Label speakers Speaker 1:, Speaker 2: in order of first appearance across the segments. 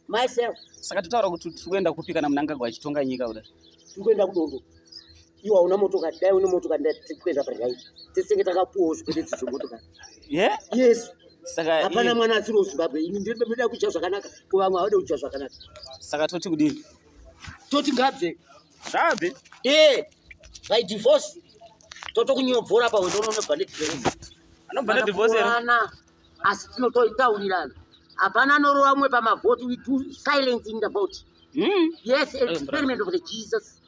Speaker 1: Myself.
Speaker 2: Saka totaura kuti tiri kuenda kupi kana Mnangagwa achitonga nyika kudai?
Speaker 1: Tiri kuenda kudondo. Iwe hauna motokari, dai une motokari ndai tiri kuenda parai. Tesenge takapuwawo zvikwereti zvemotokari.
Speaker 2: Yeah?
Speaker 1: Yes.
Speaker 2: Saka
Speaker 1: hapana mwana asiri weZimbabwe. Ini ndinoda kudya zvakanaka, ko vamwe havade kudya zvakanaka.
Speaker 2: Saka toti kudini?
Speaker 1: Toti ngabve.
Speaker 2: Ngabve?
Speaker 1: Eh, by divorce. Totokunyobvora pa wendo unobva nedivorce.
Speaker 2: Anobva nedivorce here?
Speaker 1: Asi tinotoitaurirana. Hapana anorova mumwe pamavhoti. We do silence in the vote. Yes, experiment of the Jesus.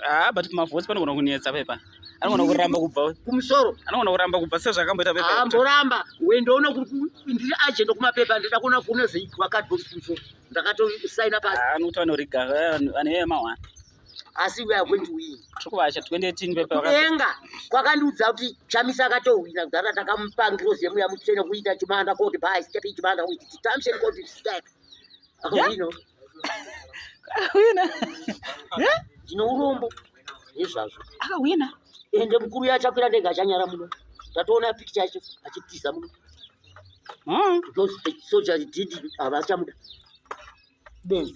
Speaker 2: Ah, but mavhoti panogona kunetsa pepa. Anogona kuramba kubva
Speaker 1: kumusoro.
Speaker 2: Anogona kuramba kubva sezvakamboita pepa.
Speaker 1: Amboramba. Wendoona kuri ndiri agent kumapepa ndida kuona kune zveitwa cardbox kumusoro. Ndakatosaina pasi.
Speaker 2: Ah, anokuti vanoriga vane mahwana.
Speaker 1: Asi we are going to win.
Speaker 2: Tiri kuvacha 2018 pepa.
Speaker 1: Kudenga kwakandiudza kuti Chamisa akatohwina kudhara takamupa ngirozi yemweya mutsvene kuita chimanda koti by step chimanda with detention koti step. Akahwina.
Speaker 2: Akahwina.
Speaker 1: Yeah? Ndine urombo nezvazvo.
Speaker 2: Akahwina.
Speaker 1: Ende mukuru yachakwira ndega achanyara muno. Tatoona picture yacho achitiza muno. Because the soldiers did havachamuda. Benzi.